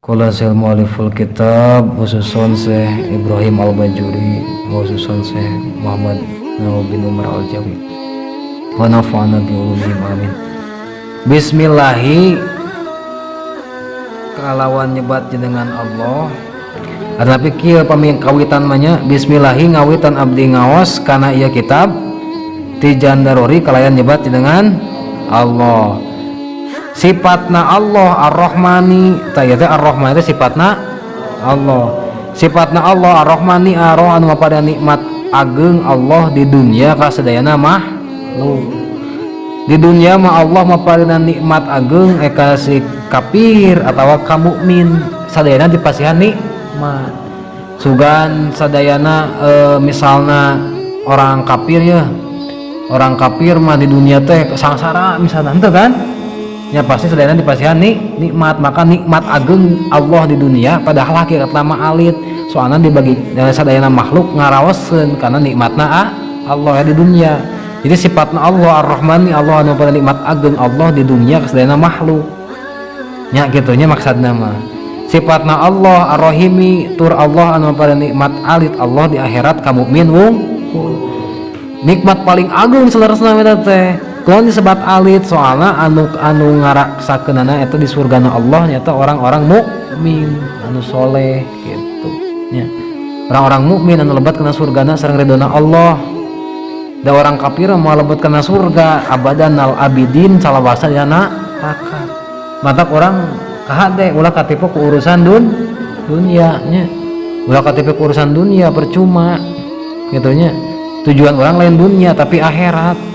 Qala sel mu'aliful kitab khususon Syekh Ibrahim Al-Bajuri, khususon Syekh Muhammad Nawawi bin Umar Al-Jawi. Wa nafa'ana bi ulumihim, amin. Bismillahi kalawan nyebat jenengan Allah. Tapi kieu pami kawitan mah nya, bismillahi ngawitan abdi ngaos kana ieu kitab Tijan Darori kalayan nyebat jenengan Allah. Sifatna Allah Ar-Rahmani, tah ieu teh Ar-Rahman teh sifatna Allah. Sifatna Allah Ar-Rahmani, Ar anu pada nikmat ageng Allah di dunia ka sadayana makhluk. Di dunia mah Allah maparina nikmat ageng ka si kafir atawa ka mukmin, sadayana dipasihan nikmat. Sugan sadayana misalna orang kafir ya, orang kafir mah di dunia teh sangsara misalna henteu kan? Ya pasti sadayana dipasihan nikmat, maka nikmat ageng Allah di dunia padahal hakikat lama alit, soalna dibagi sadayana makhluk ngaraoskeun karena nikmatna Allah ya di dunia. Jadi sifatna Allah Ar-Rahmani, Allah anu pada nikmat ageng Allah di dunia sadayana makhluk. Nya kitu nya maksudna mah. Sifatna Allah Ar-Rahimi, tur Allah anu pada nikmat alit Allah di akhirat ka mukmin wungkul. Nikmat paling agung saleresna eta teh. Kunaon disebat alit? Soalna anu ngaraksakeunana eta di surgana Allah nyata orang-orang mukmin anu soleh gitu nya. Orang-orang mukmin anu lebat kana surgana sareng ridona Allah. Da orang kafir moal lebet kana surga abadan al abidin salawasa dina neraka. Matak orang kahade ulah katipu ku urusan dunia nya. Ulah katipu ku urusan dunia percuma gitu nya. Tujuan orang lain dunia tapi akhirat.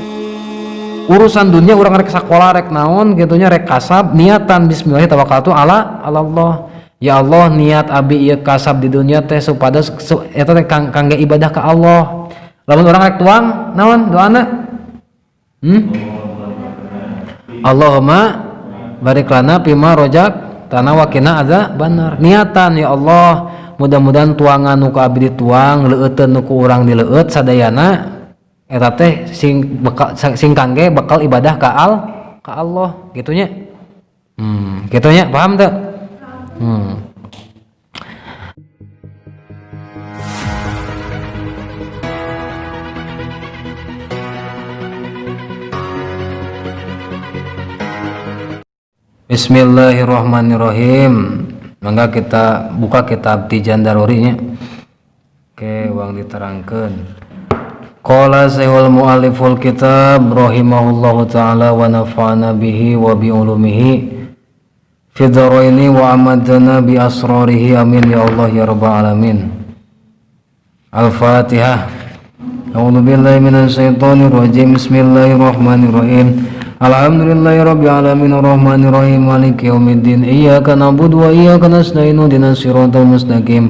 Urusan dunia orang rek sakola rek naon gitu nya, rek kasab niatan bismillah tawakkaltu ala Allah. Ya Allah, niat abi ieu kasab di dunia teh supados eta teh kangge ibadah ka Allah. Lamun orang rek tuang naon doana? Allahumma barik lana fima rojak tanah wa qina adzabannar. Niatan ya Allah, mudah-mudahan tuangan nu ku abdi dituang, leueuteun nu ku urang dileueut sadayana eta teh sing bekal, sing kangge bekal ibadah ka Allah gitu nya. Gitu nya, paham teu? Bismillahirrahmanirrahim. Mangga kita buka kitab Tijan Darori nya. Oke, uang diterangkeun. Qala sahul mualliful kitab rahimahullahu taala wa nafa'ana bihi wa bi ulumihi fid dharaini wa amadana bi asrarihi, amin ya Allah ya rabbal alamin. Al-Fatihah. A'udzu billahi minasyaitonir rajim. Bismillahirrahmanirrahim. Alhamdulillahi rabbil alamin arrahmanir rahim maliki yaumiddin iyyaka na'budu wa iyyaka nasta'in ihdinas siratal mustaqim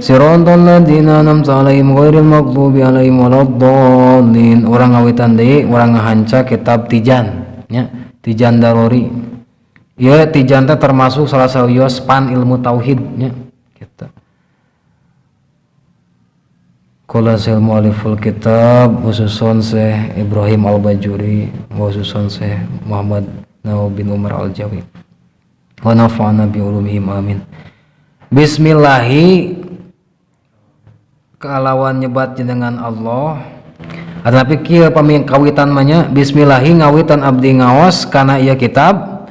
siratal ladzina an'amta 'alaihim ghairil maghdubi 'alaihim waladdallin. Urang ngawitan deui, urang ngahanca kitab Tijan nya, Tijan Darori. Ieu Tijan teh termasuk salah sawios pan ilmu tauhid nya kitu. Qala sel mualliful kitab khususon Syekh Ibrahim Al-Bajuri, khususon Syekh Muhammad Nawawi bin Umar Al-Jawi. Wa nafa'ana bi ulumihim, amin. Bismillahi kalawan nyebat jenengan Allah. Tapi kieu pami kawitan mah nya, bismillahi ngawitan abdi ngaos kana ieu kitab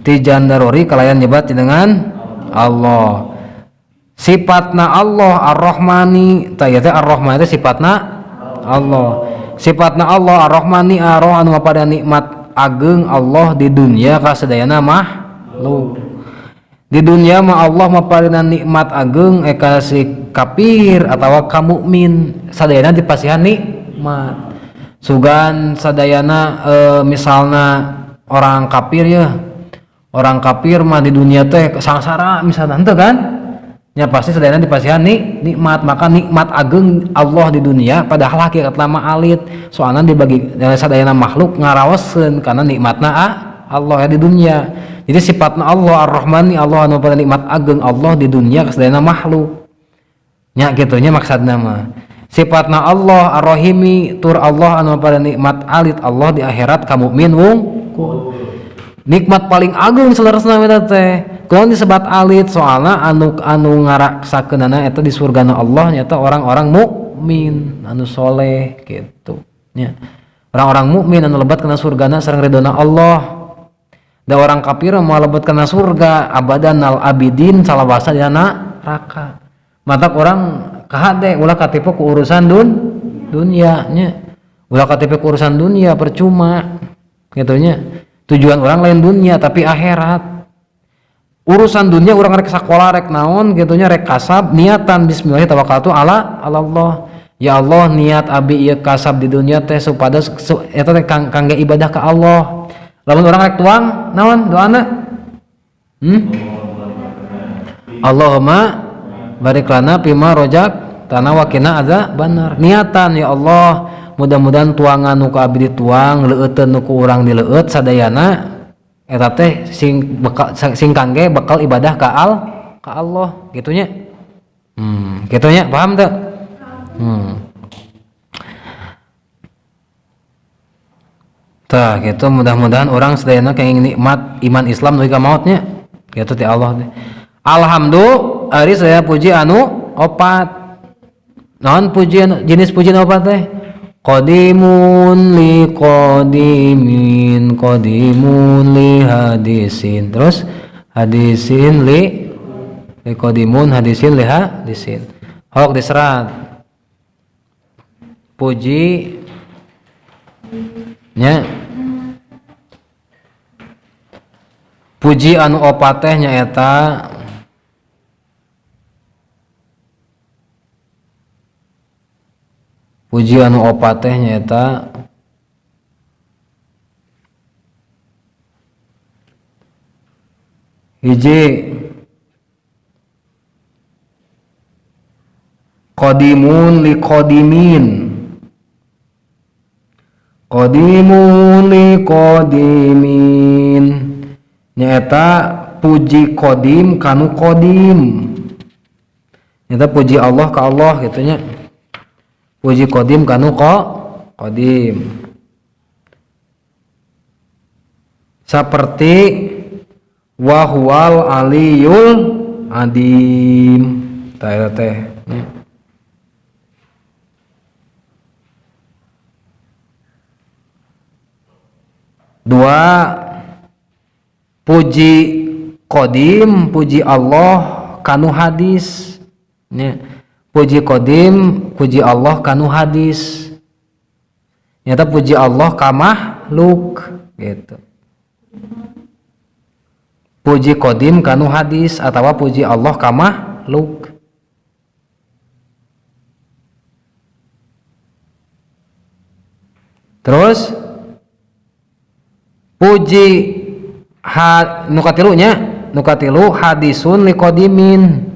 Tijan Darori kalayan nyebat jenengan Allah. Sifatna Allah Ar-Rahmani, tah ieu teh Ar-Rahman teh sifatna Allah. Sifatna Allah Ar-Rahmani, Ar anu pada nikmat ageng Allah di dunia ka sadayana makhluk. Di dunia mah Allah maparina nikmat ageng ka si kafir atawa ka mukmin sadayana dipasihan nikmat. Sugan sadayana misalna orang kafir ya, orang kafir mah di dunia teh sangsara misalna henteu kan? Ya pasti sadayana dipasihan nikmat, maka nikmat ageng Allah di dunia padahal hakikat lama alit, soalna dibagi sadayana makhluk ngaraoskeun karena nikmatna Allah ya di dunia. Jadi sifatna Allah Ar-Rahmani, Allah anu pada nikmat ageng Allah di dunia sadayana makhluk. Nya kitu nya maksudna mah. Sifatna Allah Ar-Rahimi, tur Allah anu pada nikmat alit Allah di akhirat ka mukmin wungkul. Nikmat paling agung saleresna eta teh. Kunaon disebat alit soalna anu anu ngaraksakeunana eta di surgana Allah nyata orang-orang mukmin anu soleh gitu nya. Orang-orang mukmin anu lebat kana surgana sareng ridona Allah. Da orang kafir moal lebet kana surga abadan al abidin salawasa dina neraka. Matak orang kahade ulah katipu ku urusan dunia nya. Ulah katipu ku urusan dunia percuma gitu nya. Tujuan orang lain dunia tapi akhirat. Urusan dunia orang rek sakola rek naon gitu nya rek kasab niatan bismillah tawakkaltu ala Allah. Ya Allah niat abi ieu kasab di dunia teh supados eta teh kangge ibadah ka Allah. Lamun orang rek tuang naon doana? Allahumma barik lana fima rojak tanah wa qina adzabannar. Niatan ya Allah mudah-mudahan tuangan nu ku abdi dituang leueuteun nu ku urang dileueut sadayana eta teh sing bekal sing kangge bekal ibadah ka Allah gitu nya. Gitu nya, paham teu? Tah gitu mudah-mudahan orang sadayana kenging nikmat iman Islam dugi ka maut nya. Gitu ti Allah teh. Alhamdulillah ari saya puji anu opat. Naon pujian jenis pujian opat teh? Qadimun li qadimin qadimun li hadisin. Terus hadisin li qadimun hadisin li hadisin. Hok diserat. Puji nya. Puji anu opat teh nyaeta puji anu opat teh nyaeta hiji qadimun li qadimin qadimun li qadimin nyaeta puji qadim kanu qadim nyaeta puji Allah ka Allah gitu nya. Puji qadim kanu qadim seperti wahwal aliyul adim tah eta teh nya. Dua puji qadim puji Allah kanu hadis nya. Puji qadim puji Allah kanu hadis nyata puji Allah ka makhluk gitu. Puji qadim kanu hadis atawa puji Allah ka makhluk. Terus puji nu katilu nya, nu katilu hadisun liqadimin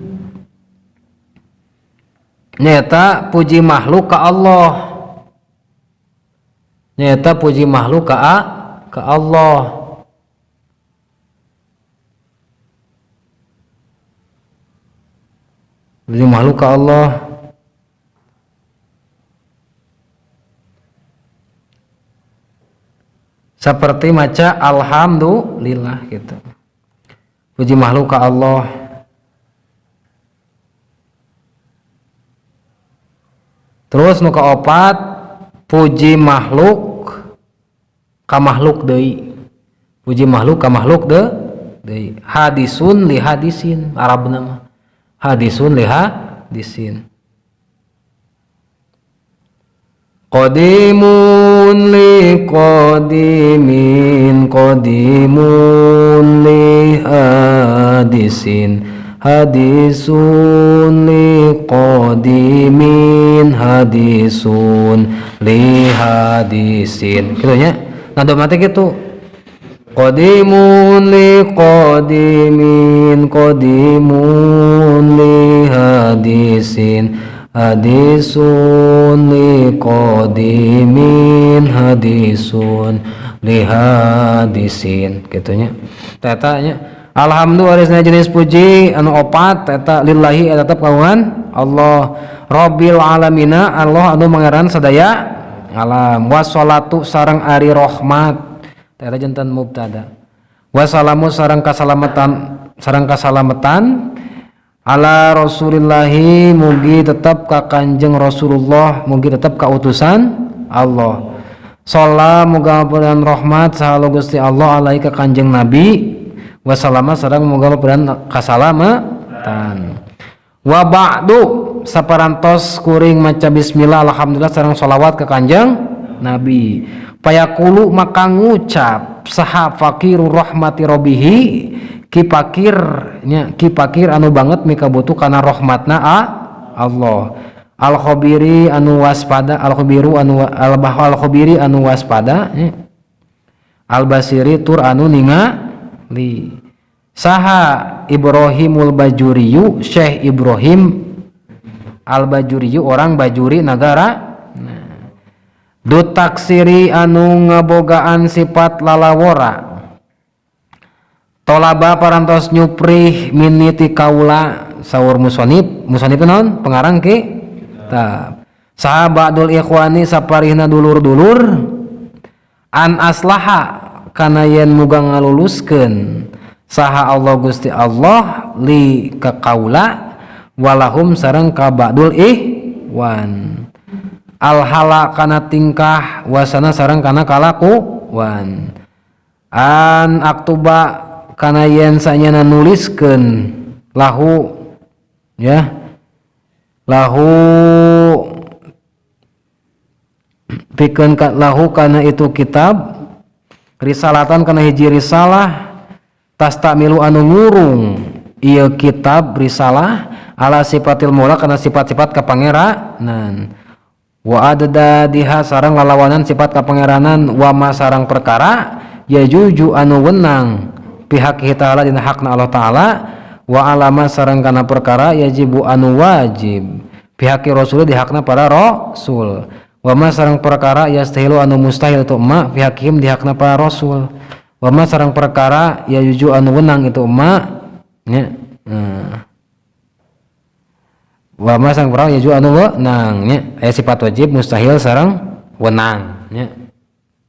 nyata puji makhluk ka Allah nyata puji makhluk ka Allah. Puji makhluk ka Allah. Seperti maca alhamdulillah gitu. Puji makhluk ka Allah. Terus nu kaopat puji makhluk ka makhluk deui. Puji makhluk ka makhluk deui. Hadisun li hadisin Arabna mah. Hadisun li hadisin. Qadimun li qadimin qadimun li hadisin hadisun li qadimin hadisun li hadisin gitu nya. Nah mati gitu. Qadimun li qadimin qadimun li hadisin hadisun li qadimin hadisun li hadisin gitu nya. Teta nya. Alhamdulillah jenis puji anu opat eta lillahi eta tetep kagungan Allah Rabbil alamina Allah anu pangeran sadaya alam wassalatu sareng ari rahmat eta janten mubtada Wassalamu sareng kasalamatan, sareng kasalamatan ala Rasulillahi mugi tetap ka Kanjeng Rasulullah, mugi tetap ka utusan Allah. Sholla muga maparihan rahmat saha Gusti Allah alaihi ka Kanjeng Nabi, wassalama sareng muga maparihan kasalamatan. Wa ba'du, saparantos kuring maca bismillah, alhamdulillah, sareng sholawat ke Kanjeng Nabi, payaqulu maka ngucap saha fakiru rahmati robihi, ki pakir nya, ki pakir anu banget mikabutuh kana rahmatna Allah, al khabiri anu waspada, al khabiru anu al al khabiri anu waspada nya, al basiri tur anu ningali. Saha Ibrahimul Bajuriyu, Syekh Ibrahim Al Bajuriyu, orang Bajuri nagara. Nah, dzut taksiri anu ngabogaan sifat lalawora, tolaba parantos nyuprih minni ti kaula, saur musonif. Musonif naon? Pengarang ki kitab. Saha ba'dul ikhwani, saparihna dulur-dulur, an aslaha kana yen muga ngaluluskeun saha Allah Gusti Allah li ka kaula, walahum sareng ka ba'dul ikhwan, alhala kana tingkah, wasana sareng kana kalakuan, an aktuba kana yen sanyana nuliskeun lahu ya, lahu pikeun ka, lahu kana itu kitab, risalatan kana hiji risalah, tastamilu anu ngurung ieu kitab risalah, ala sifatil maula kana sifat-sifat kapangeranan, wa adda diha sareng lalawanan sifat kapangeranan, wa ma sareng perkara yajuzu anu wenang fi haqqihi ta'ala dina hakna Allah Ta'ala, wa alama sareng kana perkara yajibu anu wajib fi haqqi rasul di hakna para rasul, wa ma sareng perkara yastahilu anu mustahil itu ma fi haqqihim di hakna para rasul, wa ma sareng perkara yajuzu anu wenang itu ma nya. Nah, wa ma sareng perkara yajuzu anu wenang nya, aya sifat wajib, mustahil, sareng wenang nya.